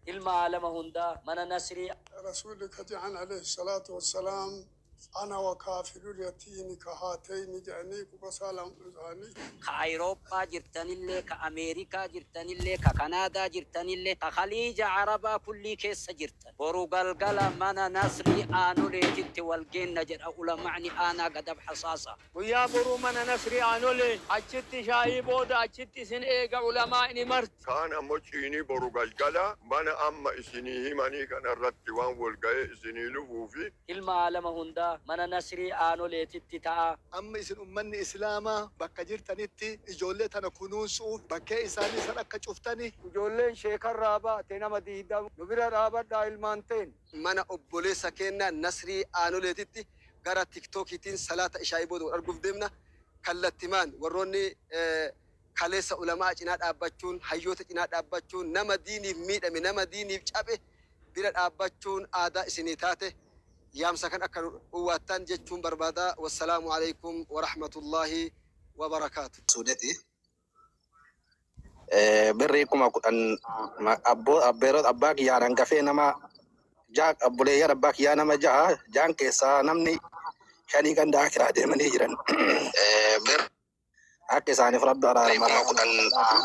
Ilma aalama hundaa mana Nasrii. Rasuulli ka je'an aleyhi salaatu wassalaam ana wa kaafilul yatiimi ka haateyni je'anii quba isaa isaanii. Ka Ayroophaa jirtanillee, ka Ameerikaa jirtanillee, ka Kanaadaa jirtanillee, ka Khaliija Arabaa kullii keessa jirtan. Boru galgala mana Nasrii Aanoleetitti wal geenna jedha ulama'ni aanaa Gadab Hasaasa. Guyyaa boruu mana Nasrii Aanolee achitti shaayii booda achitti isin eega ulamaa'ni marti. Kaan ammo ciinii boru galgala mana amma isinii himanii kana irratti waan wol gayee isinii lufuufi. Ilma aalama hundaa mana Nasrii Aanoleetitti ta'a. Amma isin ummanni Islaamaa bakka jirtanitti ijoollee tana kunuunsu'uuf bakkee isaanii san akka cuftani. Ijoolleen sheekarraa baate nama 20 nu bira dhaabadhaa ilmaan teen. Mana obboleessa keenna Nasrii Aanoleetitti gara tiktookiitiin salaata ishaa'ii booda wal arguuf deemna. Kallattimaan warroonni kaleessa ulama'a cinaa dhaabbachuun, hayyoota cinaa dhaabbachuun, nama diiniif miidhame, nama diiniif cabe bira dhaabbachuun aadaa isinii taate yaamsa kan akka nu uwwaattan jechuun barbaada. Wassalaamu aleykum warahmatullaahi wabarakaatu. Suudeti. Birrii 10,000 abboo abbeerota abbaa kiyyaan hangafee nama jaha, obboleeyyan abbaa kiyyaa nama jaha, jahan keessaa namni shanii ganda akiraa deemanii jiran. Akka isaaniif rabbi araarama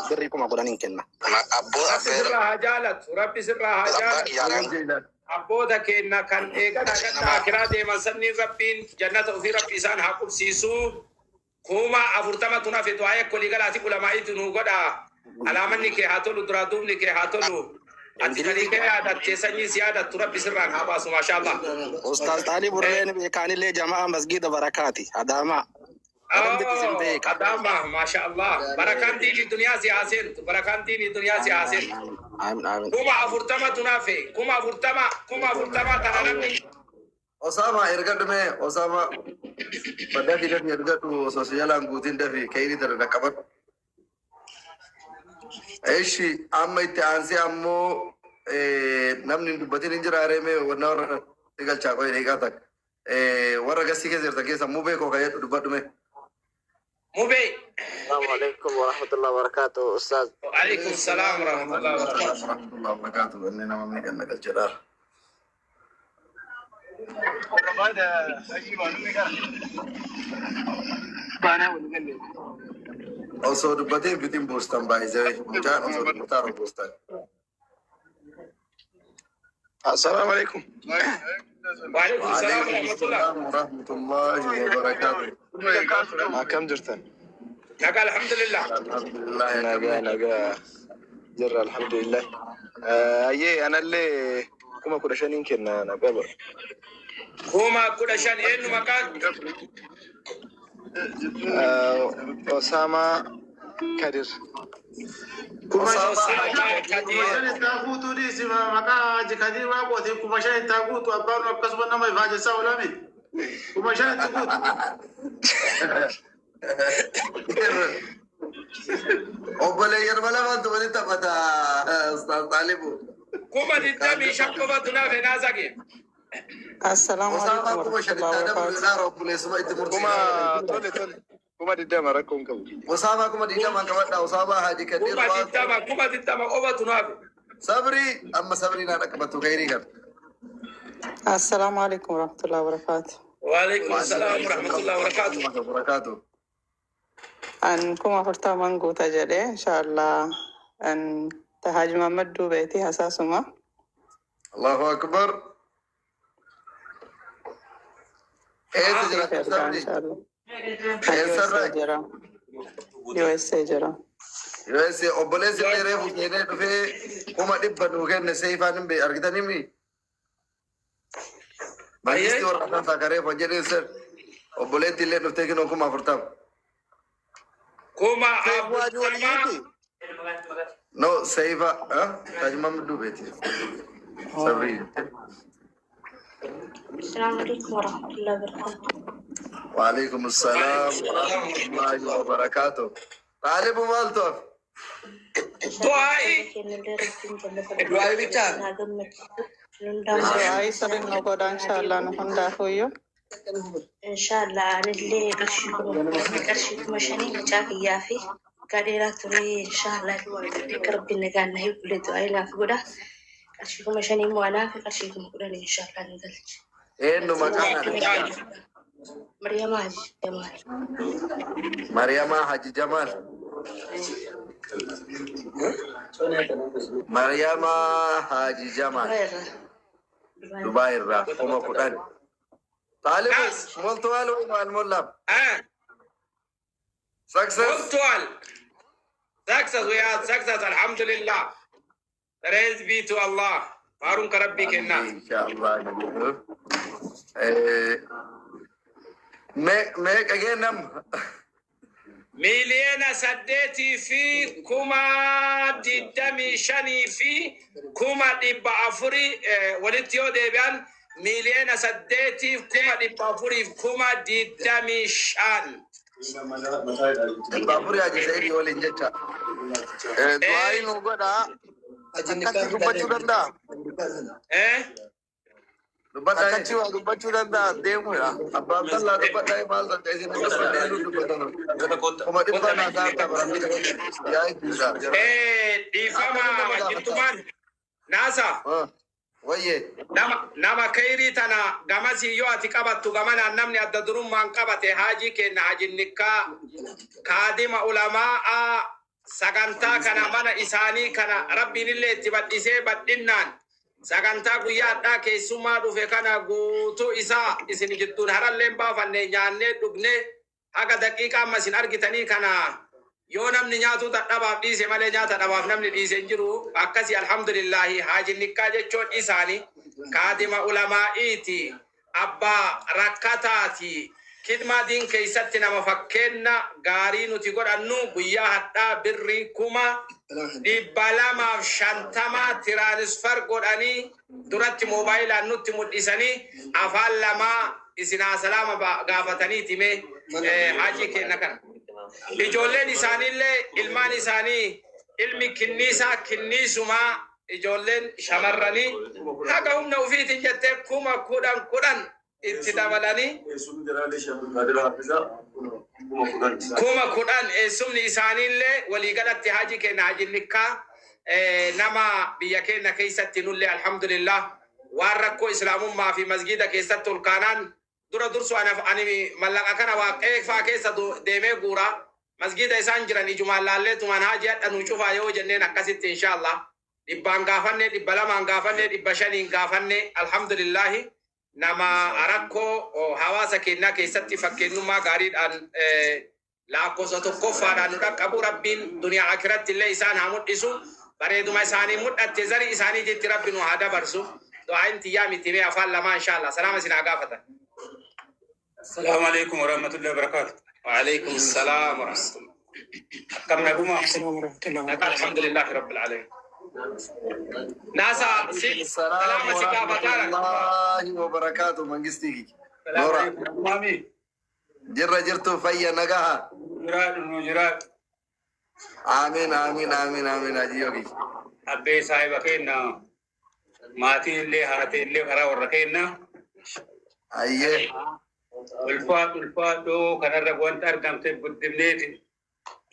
birrii 10,000 hin kenna. Rabbi sirraa haa jaalatu. Rabbi sirraa haa jaalatu. Abboota keenna kan eegana ganda akiraa deeman sanniin Rabbiin jannata ofii Rabbi isaan haa qubsiisu. 40,000 tun hafe du'aa'ii akka walii galaati ulamaa'iitu nuu godha. Alaamanni kee haa tolu, duraa duubni kee haa tolu. Ati galii kee yaadatte, sanyiin si yaadattu Rabbi sirraan haa baasu maashaallah. Ustaaz Xaalii Burreen beekaanillee jamaa masgiida Barakaati Adaamaa. Adambitti isin Oh, beeka. Adama, masha Allah. Barakaan diinii duniyaa si haa seentu. Barakaan diinii duniyaa si haa seentu. Aamin aamin. 40,000 tun hafe. 40,000, 40,000 tana namni. Osama ergadhu mee Osama dafi dafi ergadhu osoo si jalaan guutin dafi keyrii tana dhaqqabadhu. Eshi amma itti aansee ammoo namni hin dubbatin hin jira ree mee wanna warra si galchaa qoy daqiiqaa takka. Warra gassii keessa jirtan keessa mubee koo kan jedhu dubbadhu mee. Mubee. Assalamu alaikum warahmatullahi wabarakatuh Ustaz. Waalaikum salaam warahmatullahi wabarakatuh. Warahmatullahi wabarakatuh. Inni nama meeqan na galchedha. Osoo dubbatee bitin buustan baay'isee mucaan osoo dubbataa buustan. Assalamu alaikum. Waalaikum salaam Waalaikum warahmatullah. salaam warahmatullahi wabarakatuh. Akkam jirtan? Nagaa alhamdulillah. Alhamdulillah. Nagaa nagaa jirra alhamdulillah. Ayyee anallee 15,000n kenna na qaba. 15,000 eenyu maqaan? Osama Kadir. Osama Osama Haji Kadir. 5,000 itti guutuu dhiisi maqaa Haji Kadir Waaqootiin 5,000 itti guutu abbaan akkasuma nama ifaajessaa oolame 5,000 itti guutu. Obboleeyyan lamaantu walitti taphata Ustaaz Xaalibu. 25,000 qofatu naaf naasaqe. Assalamu Osaamaa alaikum 5,000 itti warahmatullahi adabu wabarakatuh. dhaara obboleessuma itti Kuma mursiisa. tole tole. 20,000 rakkoon qabu. Osaamaa 20,000 qabadha. Osaamaa Haji Kadir Kuma Waaqoo. 20, 20,000 qofatu naaf. Sabrii amma sabrii naa dhaqqabattu kayrii kana. Assalamu alaikum warahmatullahi wabarakatuh. Waalaikum salaam Waalaikum warahmatullahi wabarakatuh. salaam wabarakaatu. An 40,000 guuta jedhe inshallah. An Haji Muhammad Duubeeti hasaasuma. Allahu akbar. Eessa Siif jiraata ergaa sabrii? inshallah. An USA Eessarraa? jira. USA jira. USA obboleessi illee reefu seenee dhufee 100,000 nuu kenne seifaan hin bee argitanii mi? Mangisti Ayyee. warra afaan sakaree jedheen sir obboleetti illee dhuftee kinoo 40,000. 40,000. No seifa taajima duubeeti sabrii. Assalamu alaikum warahmatullahi wabarakatuh. Waalaikum salaam Waalaikum salaam warahmatullahi warahmatullahi. wabarakaatu. Xaalibu maaltu hafe? Du'aa'ii. Kennillee Rabbiin jannata Du'aa bichaa. naa gammachiisu. Hundaa Du'aa'ii sirriin nu godha inshallah nu hundaafuyyuu. Inshallah anillee qarshii 5,000 mucaa kiyyaa fi waggaa dheeraa ture inshallah akka Rabbiin nagaan na eegulee du'aa naaf godha. Qarshii 5,000 immoo anaa fi qarshii 10,000 inshaallah ni galcha. Eenyu maqaan haadha? Mariyamaa Haji Jamaal. Mariyamaa Haji Jamaal. Mariyamaa Haji Jamaal. Dubaay irraa. Dubaay irraa 10,000. Xaalibu ሞልተዋል ወይ አልሞላም? Success. ሞልቷል። Success, we are success, alhamdulillah. Praise be to Allah. Faaruun ka Rabbii kennaa. Inshallah. Meeqa geenam? 8,025,400 walitti yoo deebi'an 8,425,000. 400 Haji Saidii waliin jecha. Du'aayi nu godhaa. Akkatti dubbachuu danda'a? Akkatti waa dubbachuu danda'a deemuudha. Abbaa Abdallaa dubbadhaa, maal takka isin dubbadhee nu dubbatan. 100,000 naa taata yaa jechuudha. Dhiifama wajjintumaan naasa. Wayye. Nama kayrii tana gamasii yoo ati qabattu, gamanaan namni adda durummaan qabate haajii kenna, hajinnikkaa kaadima ulamaa sagantaa kana mana isaanii kana Rabbiin illee itti badhisee badhinnaan sagantaa guyyaa hadhaa keessummaa dhufe kana guutuu isaa isin jidduun haralleen baafanne, nyaannee dhugnee haga daqiiqa amma isin argitanii kana yoo namni nyaatu dadhabaaf dhiise malee nyaata dhabaaf namni dhiise hin jiru. Akkasi, alhamdulillahi. Haajinnikkaa jechuun isaani kaadima ulamaa'iiti, abbaa rakkataati, kidmaa diin keeysatti nama fakkeenna gaarii nuti godhannu. Guyyaa hadhaa birrii 250,000 transfer godhanii duratti moobaayilaan nutti mul'isanii afaan lamaa isinaa salaama gaafatanii time haajii kenna kana. Ijoolleen isaaniillee, ilmaan isaanii, ilmi kinniisaa kinniisumaa, ijoolleen shamarranii haga humna ufiitiin jettee 10,000 10,000 itti dabalanii 10,000. Eessumni isaaniillee waliigalatti haji kenna, hajinnikkaa nama biyya keenya keessatti nullee alhamdulillah waan rakkoo islaamummaa fi masgiida keessatti ol kaanaan dura dursu ani mallaqa kana waaqee faa keessa deemee guura. Masgiida isaan jiran ijumaan laallee tumaan haji hadha nu cufaa yoo jenneen, akkasitti inshallah 100n gaafanne, 200n gaafanne, 500n gaafanne. Alhamdulillahi, nama rakkoo hawaasa keenyaa keessatti fakkeenyummaa gaariidhaan lakkoofsa tokkoffaadhaan nu dhaqqabu. Rabbiin duniyaa akiratti illee isaan haa mul'isu. Bareeduma isaanii mul'atte zari isaaniititti Rabbi nu haa dabarsu. Du'aayin tiyyaa miti mee afaan lamaa inshallah salaama isin haa gaafatan. السلام عليكم ورحمة الله وبركاته. وعليكم السلام ورحمة الله. كم نقوم؟ الحمد لله رب العالمين. ناسا السلام سلامة ورحمة الله وبركاته. Mangistii Noora. Jirra, jirtu, fayya, nagaha. Jiraadhu, nu jiraadhu. Amiin, amiin, amiin, amiin, Haji Yogi. Abbee saahiba keenya, maatii illee, haatee illee, karaa warra keenya. Ayyee. Ulfaadhu, ulfaadhu. Kanarra wanta argamte guddifneeti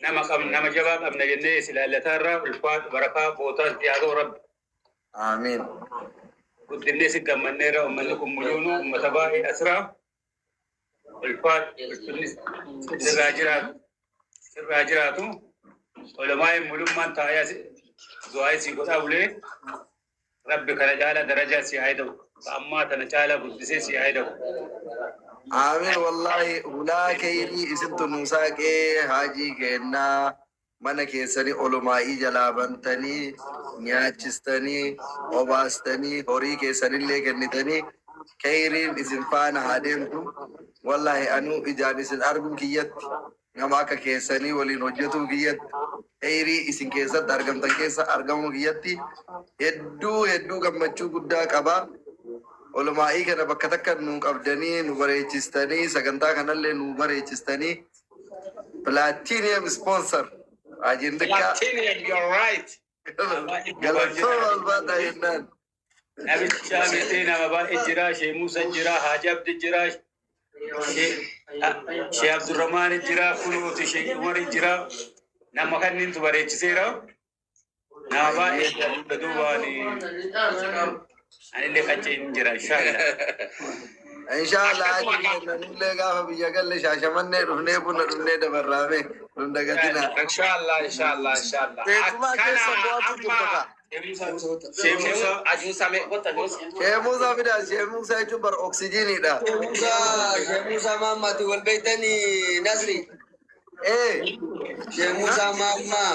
nama qabna, nama jabaa qabna jennee si ilaallataarra. Ulfaadhu, barakaa bootaas dhiyaatoo Rabbi. Amiin. Guddifnee si gammanneerra. Uummanni kun muluunu uummata baay'ee asiraa. Ulfaadhu, ulfinni sirraa jiraatu, sirraa jiraatu. Ulamaa mulummaan taayaa du'aa si godhaa bulee, Rabbi kana caala darajaa si haa ta'u. Ammaa tana caala guddisee si haa ta'u. Amiin, wallahi hulaa kayrii isintu nu saaqee. Haajii kennaa mana keessanii olumaa'ii jalaa bantanii nyaachistanii obaastanii horii keessanillee kennitanii, kayriin isin faana haa deemtu. Wallahi anuu ijaan isin arguun kiyyatti, nama akka keessanii waliin hojjetuu kiyyatti, kayrii isin keessatti argamtan keessa argamuu kiyyatti hedduu hedduu gammachuu guddaa qabaa. Olumaa'ii kana bakka takka nu qabdanii nu bareechistanii, sagantaa kanallee nu bareechistanii, platinum sponsor Hajiin Dikkaa. Platinum, you're right. Galatooma, albaadhaa jennaan. Namicha miti, nama baay'ee jira. Shee Musa jira, Haaji Abdi jira, Shee Abdurrahmaan jira, Kunuuti Shee Umar jira. Nama kanniintu bareechiseera. Naa baay'ee jaalladha duubaan anillee qaccee hin jira inshallah. Inshallah haji kenna nullee gaafa biyya galle Shaashamannee dhufnee buna dhufnee dabarraame nun dagatina. Inshallah, inshallah, inshallah. Teessuma keessa Akkana bu'aatu amma jirtu kaa. Sheemuusa ajuusa mee gotta ajuusa. Sheemuusaa fidaa, Sheemuusaa jechuun bar oksijiiniidha. Sheemuusaa, Sheemuusaa Maammaati wal beektanii Nasri. Ee. Sheemuusaa Maammaa.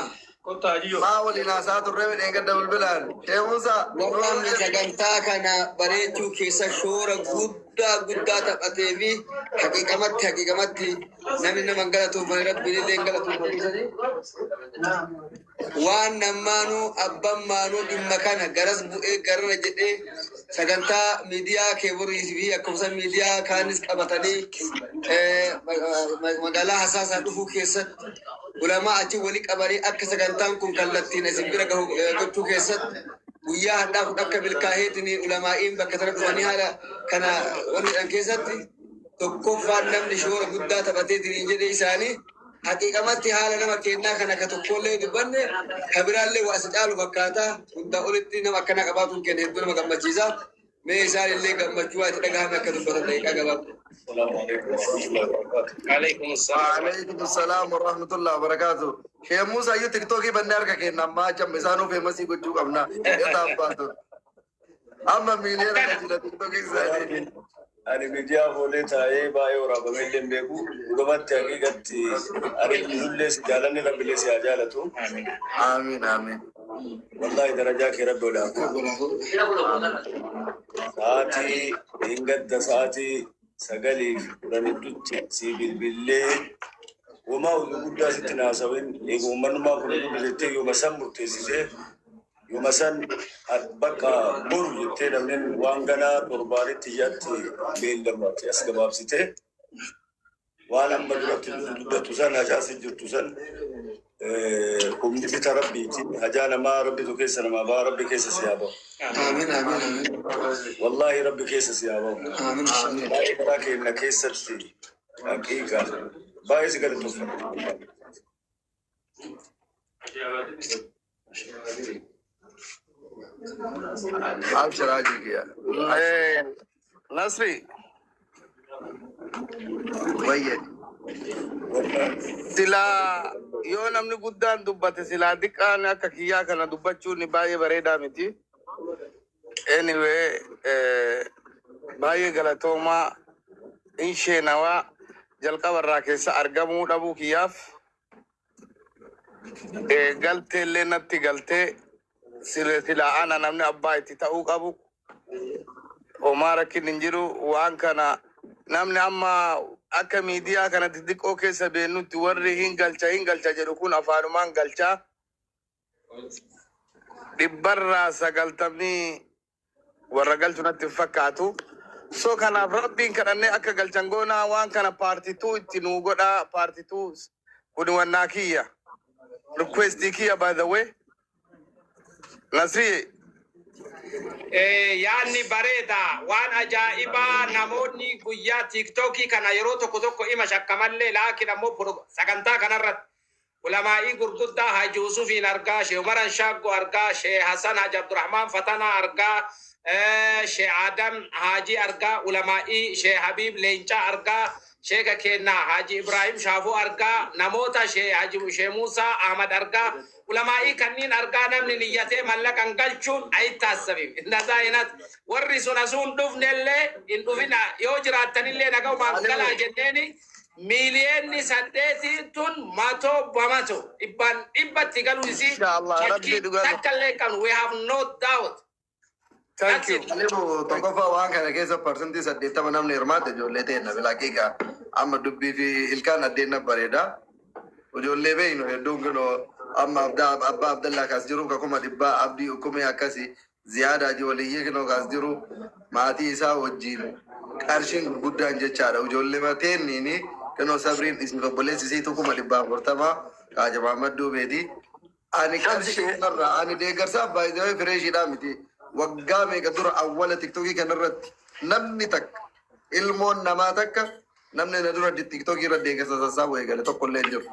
Maa waliin haasaa turre midheen gadda bilbilaan. Sheemuusaa. Warra sagantaa kana bareechuu keessa shoora guddaa guddaa taphatee fi haqiiqamatti haqiiqamatti namni nama hin galatoofane Rabbiin illee hin galatoofatu. Waan nammaanuu abban maanuu dhimma kana garas bu'ee garana jedhee sagantaa miidiyaa keeborii fi akkasumas miidiyaa kaanis qabatanii magaalaa Hasaasaa dhufuu keessatti ulamaa achi walii qabanii akka sagantaan kun kallattiin isin bira gahu gochuu keessatti guyyaa hadhaa kun akka milkaa'eetiin ulamaa'iin bakka sana dhufanii haala kana wanni jedhan keessatti tokkoffaan namni shoora guddaa taphateetiin jedhe isaanii haqiiqamatti haala nama kennaa kana ka tokkollee dubbanne ka biraallee waa isa caalu fakkaata. Hundaa olitti nama akkana qabaatuun kenna hedduu nama gammachiisa. Mee isaan illee gammachuu waa itti dhagahame akka dubbatan daqiiqaa gabaabduu. Alaikum salaam. Waalaikum salaam wa rahmatullahi wa barakatuh. Sheekh Muusaa iyyuu tiktookii bannee harka kenna ammaa acham isaanuu famous gochuu qabna. Yoo taabbaatu. Amma miiliyoona kan jira tiktookii isaanii. Ani miidiyaa fuulee taa'ee baay'ee waraabamee illee hin beeku. Dhugumatti haqiiqatti ani nullee si jaalanne Rabbilee si haa jaalatu. Amiin, amiin. Wallaahi darajaa kee Rabbi ol haa Sa'aatii hin gadda sa'aatii 9:10 gidduutti si bilbillee womaa oduu guddaa sitti naasawin eega uummanummaa kun jettee yooma san murteessisee yooma san bakka boru jettee namni waan ganaa torbaanitti ijatti beellamatti as gabaabsitee waan amma duratti dubbatu san hajaa si jirtu san humni bita Rabbiiti, hajaa namaa Rabbitu keessa namaa ba'a. Rabbi keessa si haa ba'u. Amiin, amiin, amiin. Wallaahi Rabbi keessa si haa ba'u. Amiin. Baay'ee karaa keenya keessatti haqiiqa baay'ee si galatoofadha. Abshir haji kiyya. Nasri. Wayye. Silaa yoo namni guddaan dubbate silaa xiqqaan akka kiyyaa kana dubbachuun baay'ee bareedaa miti. Anyway, baay'ee galatoomaa insheenawaa jalqaba irraa keessa argamuu dhabuu kiyyaaf galtee illee natti galtee silaa ana namni abbaa itti ta'uu qabu. Homaa rakkin hin jiru. Waan kana namni amma akka miidiyaa kana xixiqqoo keessa beennutti warri hin galcha hin galcha jedhu kun afaanumaan galchaa 90% warra galchu natti hin fakkaatu. So kanaaf Rabbiin kadhannee akka galchan goonaa. Waan kana part 2 itti nuu godhaa. Part 2 kun wannaa kiyya. Requestii kiyya, by the way. Nasri. Yaanni bareeda, waan ajaa'ibaa. Namoonni guyyaa tiiktookii kana yeroo tokko tokko ima shakkamallee laakiin ammoo sagantaa kanarratti ulamaa'ii gurguddaa Haji Yusufiin argaa, Shee Umaran Shaggoo argaa, Shee Hasan Haji Abdurrahmaan Fatanaa argaa, Shee Adam Haji argaa, ulamaa'ii Shee Habiib Leencaa argaa, Sheeka keenna Haji Ibrahim Shaafuu argaa, namoota Shee Haji Shee Muusaa Ahmad argaa, ulamaa'ii kanniin argaa. Namni niyyatee mallaqan galchuun ayittaassabiif indazaayinat warri sun asuun dhufnellee hin dhufina, yoo jiraattanillee nagaumaan galaa jenneeni. Miiliyoonni 8 tun matoo bamato dhibbaan dhibbatti galuu isii Inshallah Rabbi shakkii dhugaa. takka illee hin qabnu. We have no doubt. Thank you. Alimu tokkoffaa waan kana keessa 80% namni hirmaate ijoollee ta'e na bilaa amma dubbii fi ilkaan addeenna bareeda. Ijoollee beeynu hedduun kunoo amma abbaa Abdallaa kaas jiru ka 100,000 abdii ukkumee akkasi ziyaadaa waliyyee kinoo kaas jiru maatii isaa wajjin qarshiin gurguddaan jechaadha. Ijoollee mateenniini kinoo sabriin isin obboleessi isiitu 440,000 kaaja Mahammad Duubeeti. Ani qarshii kanarraa ani deeggarsaaf baay'ee fireeshiidhaa miti. Waggaa meeqa dura awwala tiktookii kanarratti namni takka ilmoon namaa takka namni na dura tiktookii irra deeggarsa sassaabu eegale tokko illee hin jiru.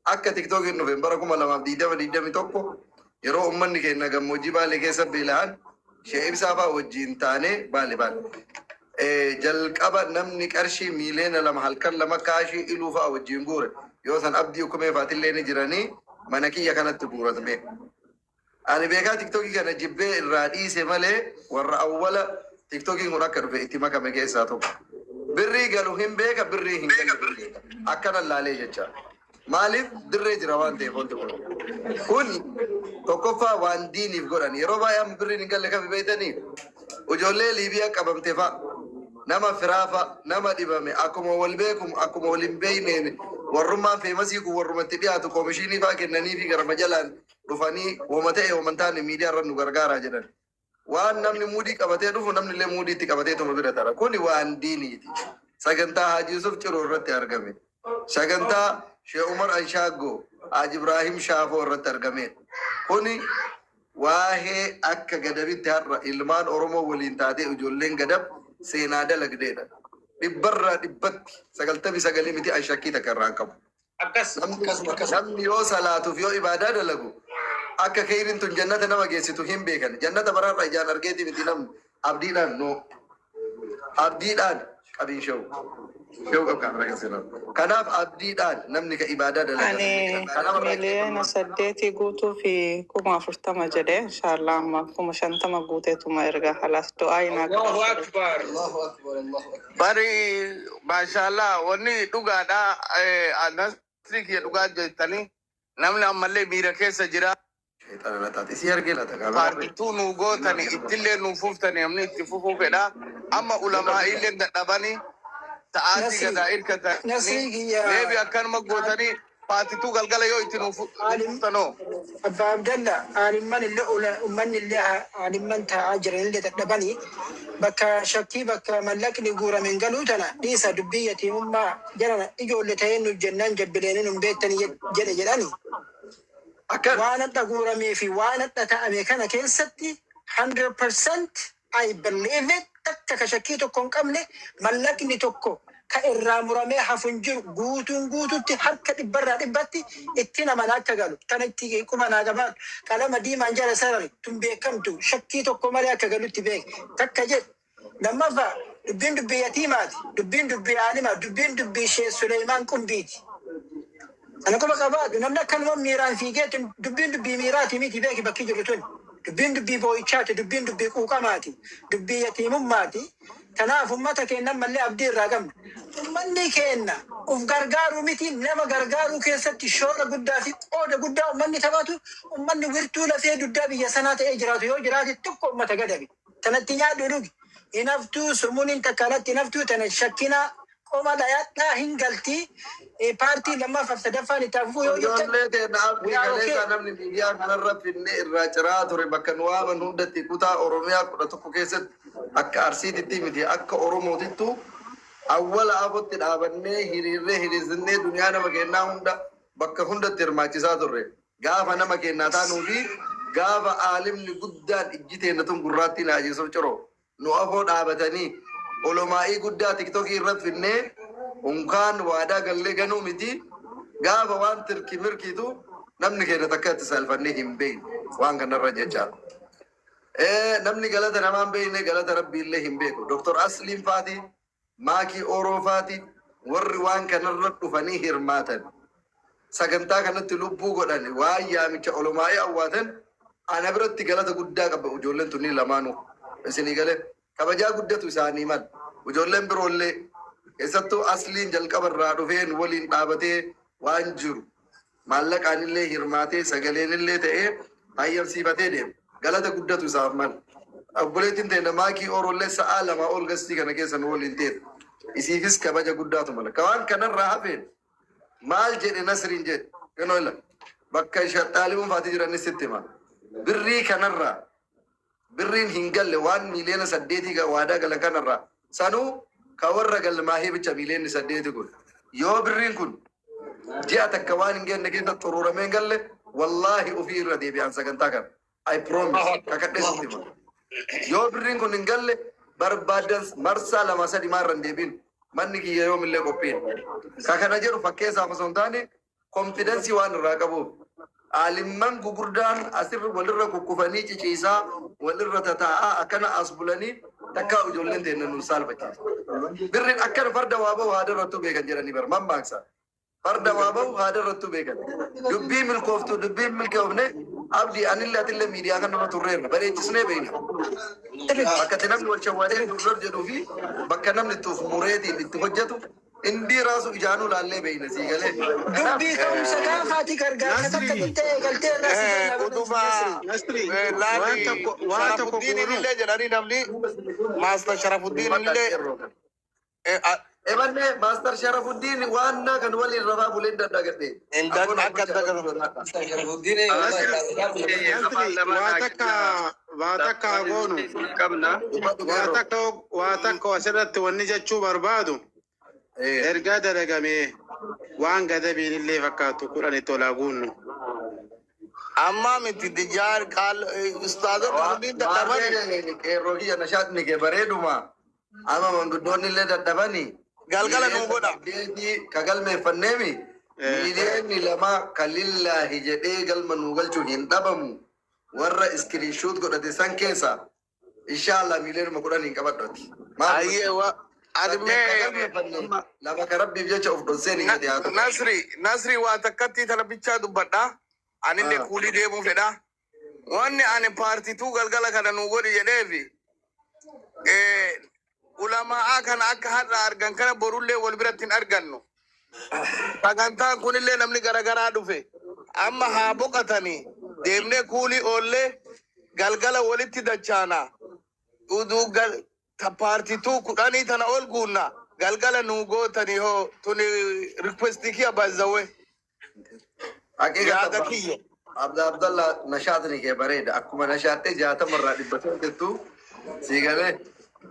Akka tiktookiin dhufe bara 2020 21. Yeroo ummanni keenya gammoojjii Baalee keessa beela'an Shee Ibsaa fa'aa wajjin taanee Baale Baale. Jalqaba namni qarshii 2 million halkan 2 kaashii iluu fa'aa wajjin guure. Yoo san Abdii Hukumee fa'aatillee ni jiranii mana kiyya kanatti guuratame. Ani beekaa TikTokii kana jibbee irraa dhiise malee warra awwala TikTokiin kun akka dhufe itti makame keessaa tokko. Birrii galu hin beeka, birrii hin galu hin beeka. Akkana laalee jecha. Maaliif dirree jira waan ta'eef wanti kun. Kun tokkoffaa waan diiniif godhan. Yeroo baay'ee amma birriin hin galle kami beektanii? Ijoollee Liibiyaa qabamte fa'a. Nama firaa fa'a. Nama dhibame. Akkuma wal beekum akkuma wal hin beekneen warrummaan feemasii kun warrumatti dhiyaatu koomishinii fa'aa kennanii fi garama jalaan dhufanii woma ta'e woma hin taane miidiyaa irra nu gargaaraa jedhan. Waan namni muudii qabatee dhufu namni illee muudii itti qabatee tuma bira tara. Kuni waan diiniiti. Sagantaa Haji Yusuf Ciroo irratti argame. Sagantaa Sheekh Umar Anshaaggo Haji Ibrahim Shaafoo irratti argame. Kuni waa'ee akka Gadabitti har'a ilmaan Oromoo waliin taatee ijoolleen Gadab seenaa dalagdeedha. Dhibbarraa dhibbatti 99 miti, an shakkii takka irraa hin qabu. Akkas. Namni yoo salaatuuf yoo ibaadaa dalagu akka keeyriin tun jannata nama geessitu hin beekan. Jannata baraarra ijaan argeeti miti namni abdiidhaan no. Abdiidhaan qabiin shehu. Shehu qab kaamera keessa. Kanaaf abdiidhaan namni ka ibaadaa dalagan. Ani Kanaaf irraa 8 million guutuu fi 40,000 jedhee, inshallah amma 50,000 guuteetuma erga halas du'aa inaa Allahu godhaa. Akbar. Bari mashallah, wanni dhugaadha, Nasri kiyya dhugaa jettanii namni ammallee miira keessa jira. Sheexana na taate. Isii argee laata kaameraa. Paartituu nu gootani ittillee nu fuftani, namni itti fufuu fedha. Amma ulamaa illee dadhabanii sa'aatii Nasri, gadaa hirkatanii Nasri kiyya deebi akkanuma gootanii paartituu galgala yoo itti nu alim fuftanoo. Abbaa Abdalla, alimman illee ummanni illee alimman taa'aa jiran illee dadhabanii bakka shakkii bakka mallaqni guurame hin galuu tana dhiisa, dubbii yatiimummaa jarana ijoollee ta'ee nu jennaan jabbileeni nun beektanii jedhe jedhani. Akkan. Waan hadha guuramee fi waan hadha ta'ame kana keessatti 100% I believe it, takka ka shakkii tokko hin qabne, mallaqni tokko ka irraa muramee hafu hin jiru. Guutuun guututti harka dhibbarraa dhibbatti itti naman akka galu kana itti quba naa qabaadhu, qalama diimaan jala sarari tun beekamtu, shakkii tokko malee akka galutti beek takka jedhu. Lammaffaa, dubbiin dubbii yatiimaati, dubbiin dubbii aalimaa, dubbiin dubbii Shee Suleymaan Qumbiiti. Kana quba qabaadhu. Namni akkanuma miiraan fiigee dubbiin dubbii miiraati miti, beeki. Bakki jiru tun dubbiin dubbii boo'ichaati, dubbiin dubbii quuqamaati, dubbii yatiimummaati. Kanaaf ummata keenya ammallee abdii irraa qabna. Ummanni keenya uf gargaaruu miti, nama gargaaruu keessatti shoora guddaa fi qooda guddaa ummanni taphatu, ummanni wirtuu lafee dugdaa biyya sanaa ta'ee jiraatu yoo jiraate tokko ummata Gadabi. Tanatti nyaadhu dhugi. Hinaftuu sumuuniin takka alatti hinaftuu tana shakkina qoma dhayadhaa hin galtii. Paartii lammaffaaf sadaffaan itti hafuu yoo jettan Ijoollee teenya abdii we are okay. kaleessaa namni miidiyaa kanarra finnee irraa ciraa ture bakka nu waaman hundatti kutaa Oromiyaa 11 keessatti akka Arsiititti miti, akka Oromootittu awwala afotti dhaabannee hiriirree hiriirsinnee duniyaa nama kennaa hunda bakka hundatti hirmaachisaa turre. Gaafa nama kennaa taanuu fi gaafa aalimni guddaan ijji teenna tun gurraattiin Haajisuuf Ciroo nu afoo dhaabatanii olomaa'ii guddaa TikTokii irratti finnee unkaan waadaa gallee ganuu miti, gaafa waan tirki mirkiitu namni keenya takka itti saalfannee hin beekne waan kanarra jecha. Namni galata namaa hin beekne galata rabbii illee hin beeku. Dr. Asliin Faati, Maakii Ooroo Faati, warri waan kanarra dhufanii hirmaatan. Sagantaa kanatti lubbuu godhan waan yaamicha olomaa'ee awwaatan ana biratti galata guddaa qaba ijoolleen tunniin lamaanuu. Isinii galee kabajaa guddatu isaanii mal. Ijoolleen biroollee keessattuu Asliin jalqaba irraa dhufeen waliin dhaabatee waan jiru maallaqaan illee hirmaatee sagaleen illee ta'ee hayyamsiifatee deema. Galata guddatu isaaf mal. Obboleettiin ta'e Maakii Ooroollee sa'aa 2 ol gastii kana keessa nu waliin ta'e. Isiifis kabaja guddaatu mala. Ka waan kanarraa hafeen maal jedhe Nasriin jedhe. Kenoo ila bakka shaxaalimuun faatii jiranis sitti hima. Birrii kanarraa birriin hin galle waan 8 million waadaa galan kanarraa sanuu ka warra galmaahee bicha 8 million kun yoo birriin kun ji'a takka waan hin genne keessa xuruuramee hin galle, wallaahi ofii irra deebi'an sagantaa kana. I promise, kakadhee sitti hima. Yoo birriin kun hin galle barbaadan marsaa lama sadi maa irra hin deebiin, manni kiyya yoomillee qophiin. Ka kana jedhu fakkeessaaf osoo hin taane confidence waan irraa qabuuf. Aalimman gugurdaan asirra walirra kukkufanii ciciisaa, walirra tataa'aa akkana as bulanii takkaa ijoolleen teenya nu saalfachiisa. Birriin akkana farda waa bahu haada irrattuu beekan jedhanii bara mammaaksa. Farda waa bahu haada irrattuu beekan. Dubbii milkooftu, dubbii milkoofne, abdii anillee atillee miidiyaa kanarra turreerra bareechisnee beekna. Bakka itti namni wal shawwadee dur jedhuu fi bakka namni itti of mureetiin itti hojjetu indii raasu ijaanuu laallee beekna, sii galee. Kanaaf Dubbii ka'umsa gaafaati gargaarsa takka jettee eegaltee irraa si jalaa Utuma Nasri, waan laali tokko waan tokko Sharafuddin goonu. illee jedhanii namni Master Sharafuddin illee. Ebanne Master Sharafuddin waan kan waliin rafaa buleen daddagadhe. Akka dagatu. Nasri, waa takka goonu. Qabna. Waa takka asirratti wanni jechuu barbaadu, ergaa dalagamee waan gadabiin illee fakkaatu 10tti olaa guunnu. Amma miti dijaar qaal ustaazota kunniin dadhabani. Qeerroo kiyya, nashaatni kee bareeduma. Amma manguddoonni illee dadhabani. Galgala nuu godha. Ka galmeeffanneemi. Miiliyoonni 2 kan lillaahi jedhee galma nuu galchuu hin dhabamu. Warra screenshot godhate san keessa inshallah miiliyoonuma 10 hin qabadhoti. Ayyee wa ani mee Lama ka rabbiif jecha of dhonseen hin gadi haa ta'u. Nasri, Nasri, waa takkatti tana bichaa dubbadha. Anillee kuulii deemuu fedha. Wanni ani paartituu galgala kana nuu godhi jedheefi ulamaa kana akka har'a argan kana borullee wal biratti hin argannu. Sagantaan kunillee namni garagaraa dhufe. Amma haa boqotanii deemnee kuulii oollee galgala walitti dachaana. Uduu gal ta paartituu 10 tana ol guunna. Galgala nuu gootanii hoo tuni requestii kiyya bazzawwe. Yaada kiyya. Abda Abdallah, nashaatni kee bareeda. Akkuma nashaattee 60rraa 500 jettu, sii galee,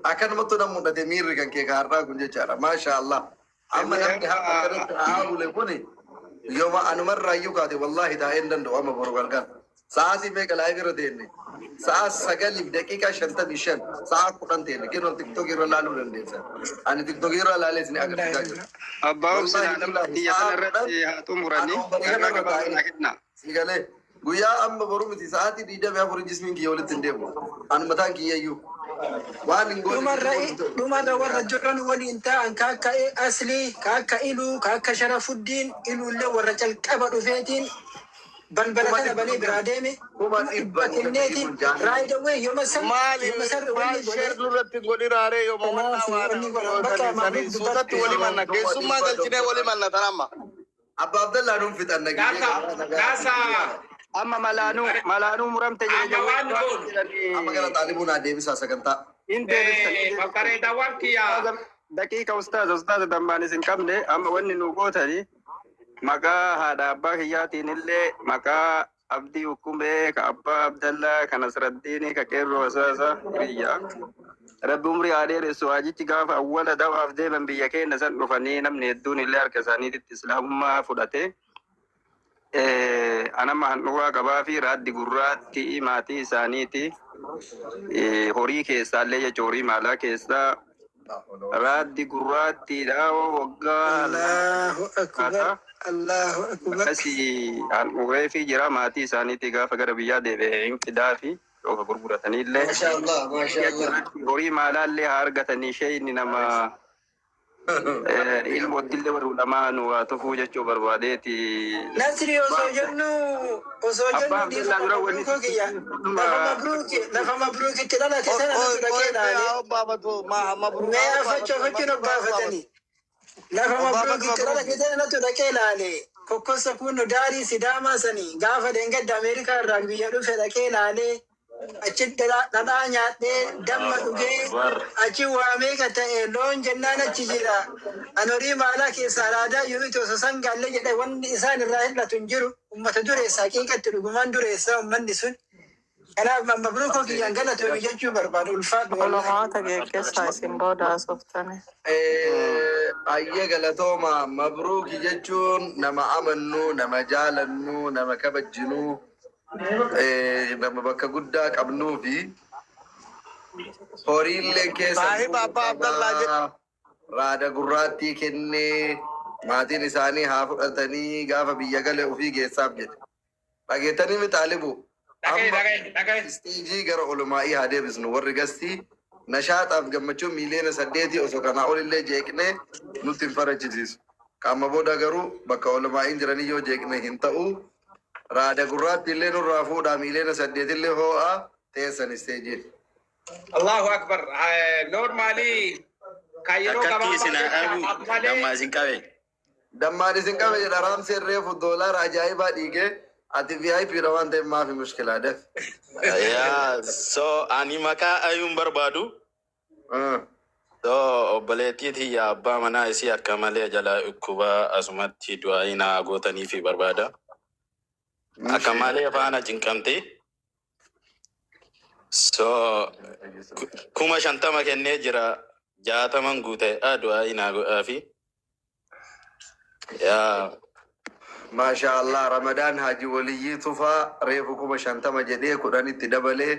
akkanumattu nam mul'ate miirri kan kee kaarraa kun jechaadha. Maasha Allah. Amma namni har'a akkanatti haa bule kuni yooma anumarraa iyyuu kaate wallaahi taa'ee hin danda'u amma boru galgala. Sa'aatii meeqa live irra teenne? Sa'a 9:55, sa'a 10 teenne. Kenoo TikTok irra laaluu dandeessa. Ani TikTok irra laalee isin agarsiisaa jira. Abbaa Wallaahi Obsinaa, nama billaahi biyya sa'a sana 10 irratti haa xumuranii anuma ergaa kanarra gabaabaa naa taa'ee kenna. si galee guyyaa amma boru miti, sa'aatii 24 jismiin kiyya walitti hin deemu. Ani mataan kiyya iyyuu waan hin goone Dhumarra hin goone. Dhumarra warra jiran waliin ta'an, ka akka Aslii, ka akka Iluu, ka akka Sharafuddin Iluullee warra calqaba dhufeetiin balbala Kuma kana dhibba banee biraa deeme kuma kuma dhibba dhibba nu kenneetiin kun jaanii. Right away yooma san Maali yooma san maal wanni godhe share nurratti hin godhinaaree yooma wannaa kanaaf waan wanni godhan bakka gootanii sanii maamul suutatti dubbatti. wali manna, Kuma keessummaa dhibba galchinee doktor wali manna tanamma. Abba Abdallah nuun fixanna gisee Nasa, garaa nagaa. nasa, Amma malaanuu muramte jedhe amma jawwee waan waan goonu. Amma gara jedhanii xaalibuu naa deebisaa sagantaa. hin deebiftan hin deebiftan. Babbareedaawwan kiyya. Daqiiqa ustaaza dambaan isin qabne, amma wanni nu gootani maqaa haadha abbaa kiyyaatiin illee, maqaa Abdii Hukumee, ka abbaa Abdallaa, ka Nasraddiini, ka qeerroo asaasa hiriyyaa. Rabbi umrii haa dheeressu. Hajichi gaafa awwala dawaaf deeman biyya keenya san dhufanii namni hedduun illee harka isaaniititti islaamummaa fudhate. Anama handhuraa qabaa fi raaddi gurraatti maatii isaaniiti. Horii keessaallee jechuun horii maalaa keessaa raaddi gurraattiidha waggaa 2. Allahu akbar. Allahu akbar. Akkasii handhuree fi jira maatii isaaniiti gaafa gara biyyaa deebi'e hin fidaa fi yookaan gurguratanii illee. Maasha Allah, maasha Allah. Horii maalaallee haa argatanii, ishee inni nama ilmoottillee warri ulamaa nu waa tufuu jechuu barbaadeeti. Nasri, osoo jennu Abbaa Abdallaa dhiifama dura wanni mabruukoo kiyya, lafa mabruuki, lafa mabruukitti dhalate sana natu dhaqee ilaale. Mee afachuu afachuun obbaafatanii lafa mabruukitti dhalate sana natu dhaqee ilaale. Kokkossa kun daarii Sidaamaa sanii gaafa deengadda Ameerikaa irraa biyya dhufe dhaqee ilaalee, achi dhadhaa nyaadhee, damma dhugee, achi waa meeqa ta'e, loon jennaan achi jira. An horii maalaa keessaa raadaa jiruti osoo sangaallee jedhe wanni isaan irraa hir'atu hin jiru. Ummata dureessa, haqiiqatti dhugumaan dureessa ummanni sun. Kanaaf mabruukoo kiyyaan galatoomi jechuu barbaadu, ulfaadhu wallahi. Olomoota geggeessaa isin booda haasoftani. Ayyee, galatooma. Mabruuki jechuun nama amannu, nama jaalannu, nama kabajjinu, nama bakka guddaa qabnuu fi horiillee keessa Saahiba Abbaa Abdallaa jedhu. Raada gurraattii kennee maatiin isaanii haa fudhatanii gaafa biyya gale ofii geessaaf jedhe. Dhageettanii mixaalibu. Amma isteejii gara olumaa'ii haa deebisnu warri gastii nashaaxaaf gammachuu 8 miiliyoona osoo kanaa olillee jeeqnee nutti hin farachisiisu. Qaama booda garuu bakka olumaa'iin jiranii yoo jeeqne hin ta'u. Raada gurraatti illee nurraa fuudhaa 8 miiliyoona illee hoo'aa teessan isteejii. Allahu akbar. Normally kan yeroo Akkatti isin gabaabaa haa jecha dhaabu malee dammaa isin qabe. Dammaan isin qabe jedha raamseen reefu doolaara ajaa'ibaa dhiigee ati VIP dha waan ta'eef maafi mushkilaa def. Yaa, so ani maqaa ayuun barbaadu. So obboleettii tiyya abbaa manaa isii akka malee jala dhukkubaa asumatti du'aa naa gootanii fi barbaada. Akka malee faana cinqamte. So 50,000 kennee jira, 60n guute du'aa naa godhaafi. Yaa. Maasha Allah, Ramadaan Haji Waliyyii Tufaa reefu 50,000 jedhee 10tti dabalee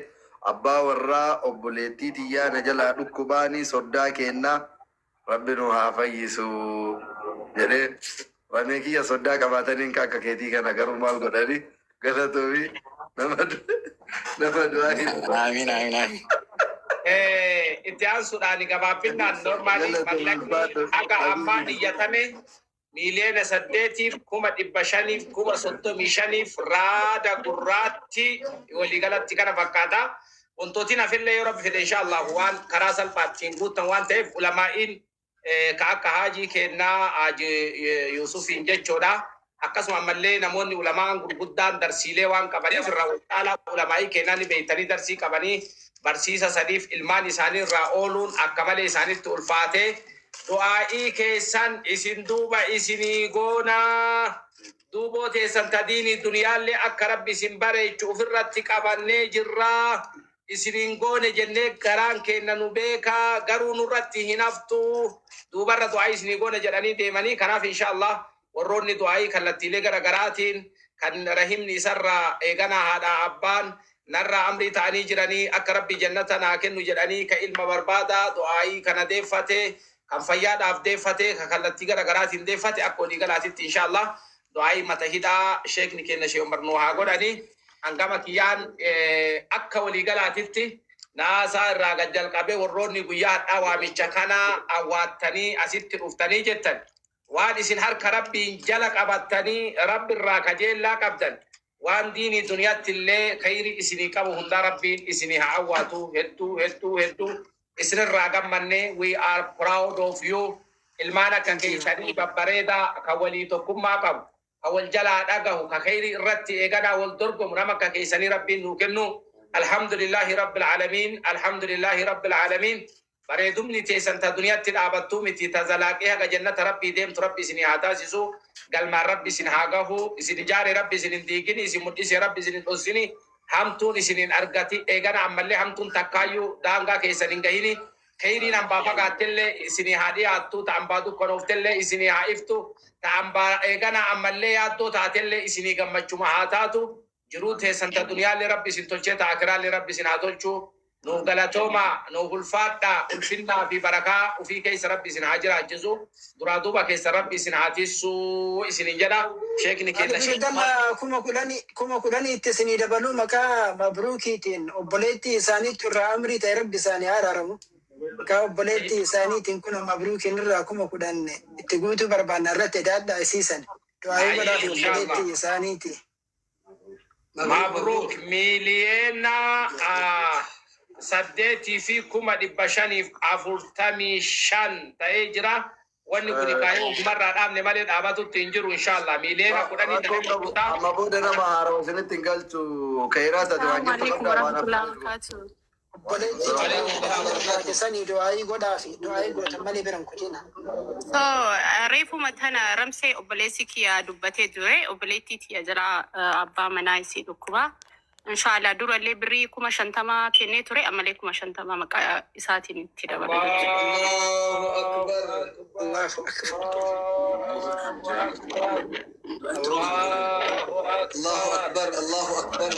abbaa warraa obboleettii tiyyaa na jalaa dhukkubaanii soddaa kennaa rabbi nu haa fayyisu jedhee. Ramee kiyya, soddaa qabaatanii akka keetii kana garuu maal godhanii? Galatoomii, nama du'aa hin. Amiin, amiin, amiin. Itti aansuudhaan gabaabinaan normally mallaqni haga ammaa iyyatame 8,535,035 raada gurraatti waliigalatti kana fakkaata. Wantootiin hafillee yoo rabbi fedhe insha Allah waan karaa salphaattiin guutan waan ta'eef ulamaa'iin ka akka haajii kennaa Haaji Yuusufiin jechuudha. Akkasuma ammallee namoonni ulamaan gurguddaan darsiilee waan qabaniif irraa wal caalaa ulamaa'ii kennaa ni beektanii darsii qabanii barsiisa sadiif ilmaan isaanii irraa ooluun akka malee isaanitti ulfaatee du'aa'ii keessan isin duuba isinii goonaa. Duuboo teessan tadiini duniyaallee akka rabbi isin bareechu ofirratti qabannee jirraa. Isiniin goone jennee garaan keenya nu beekaa, garuu nurratti hin haftu. Duubarra du'aa'ii isinii goone jedhanii deemanii. Kanaaf insha Allah warroonni du'aa'ii kallattiilee gara garaatiin kan rahimni isarraa eeganaa haadha abbaan narraa amrii ta'anii jiranii akka rabbi jannata naa kennu jedhanii, ka ilma barbaada du'aa'ii kana deeffate, kan fayyaadhaaf deeffate, ka kallattii gara garaatiin deeffate, akka walii galaatitti insha Allah du'aa'ii mata hidhaa sheekni keenya Shee Umar nuu haa godhani. Hangama kiyyaan akka walii galaatitti naasaa irraa gad jalqabee warroonni guyyaa hadhaa waamicha kana awwaattanii asitti dhuftanii jettan waan isin harka rabbiin jala qabattanii rabbi irraa kajeellaa qabdan waan diinii duniyaatti illee khayrii isinii qabu hundaa rabbiin isinii haa awwaatu. Hedduu hedduu hedduu isinirraa gammanne. We are proud of you. Ilmaan akka keessanii babbareedaa kan walii tokkummaa qabu, kan wal jalaa dhagahu, ka khayrii irratti eeganaa wal dorgomu, nama akka keessanii rabbiin nuu kennu. Alhamdulillahi rabbil aalamiin, alhamdulillahi rabbil aalamiin. Bareedumni teessan ta duniyaatti dhaabattuu miti, ta zalaaqee haga jannata rabbii deemtu rabbi isinii haa taasisu. Galmaan rabbi isin haa gahu. Isin ijaare rabbi isin hin diigini, isin mul'ise rabbi isin hin dhossini, hamtuun isin hin argati. Eegana ammallee hamtuun takkaayyuu daangaa keessan hin gahini. Kheyriin hambaa fagaattellee isinii haa dhiyaattu, ta hambaa dukkanooftellee isinii haa iftu, ta hambaa eegana ammallee yaaddoo taatellee isinii gammachuma haa taatu. Jiruu teessan ta duniyaallee rabbi isin tolchee ta akiraallee rabbi isin haa tolchu. Nuuf galatooma, nuuf ulfaadha. Ulfinnaa fi barakaa ufii keessa rabbi isin haa jiraachisu, duraa duuba keessa rabbi isin haa tissu isinin jedha. Sheekni keenya Ani Sheek Abdalla 10,000 10,000 itti isinii dabaluu maqaa Mabruukiitiin obboleettii isaaniitu irraa amrii ta'e, rabbi isaanii haa araaramu. Maqaa obboleettii isaaniitiin kun Mabruukiin irraa 10,000 itti guutuu barbaanna irratti daadhaa isiisan. Du'aayii godhaa fi Inshallah. obboleettii isaaniiti. Mabruuk, 8,545,000 ta'ee jira. Wanni kun kaayee ofumarraa dhaabne malee dhaabatutti hin jiru inshallah. 10 miiliyoona Rakkoon qabu amma booda nama haarawa isinitti hin galchu. Kayraa taate waan Assalamu jirtu alaikum qabdaa waan warahmatullahi hafe. wabarakatuh. Obboleettii taate sanii du'aayii godhaa fi du'aayii gootan malee bira hin kutina. So, reefuma tana Ramsee obboleessi kiyya dubbatee ture. Obboleettii tiyya jala abbaa manaa isii dhukkuba. Inshallah durallee birrii 50,000 kennee ture, ammallee 50,000 maqaa isaatiin itti dabala jechuudha. Allahu akbar. Allahu akbar. Allahu akbar. Allahu akbar.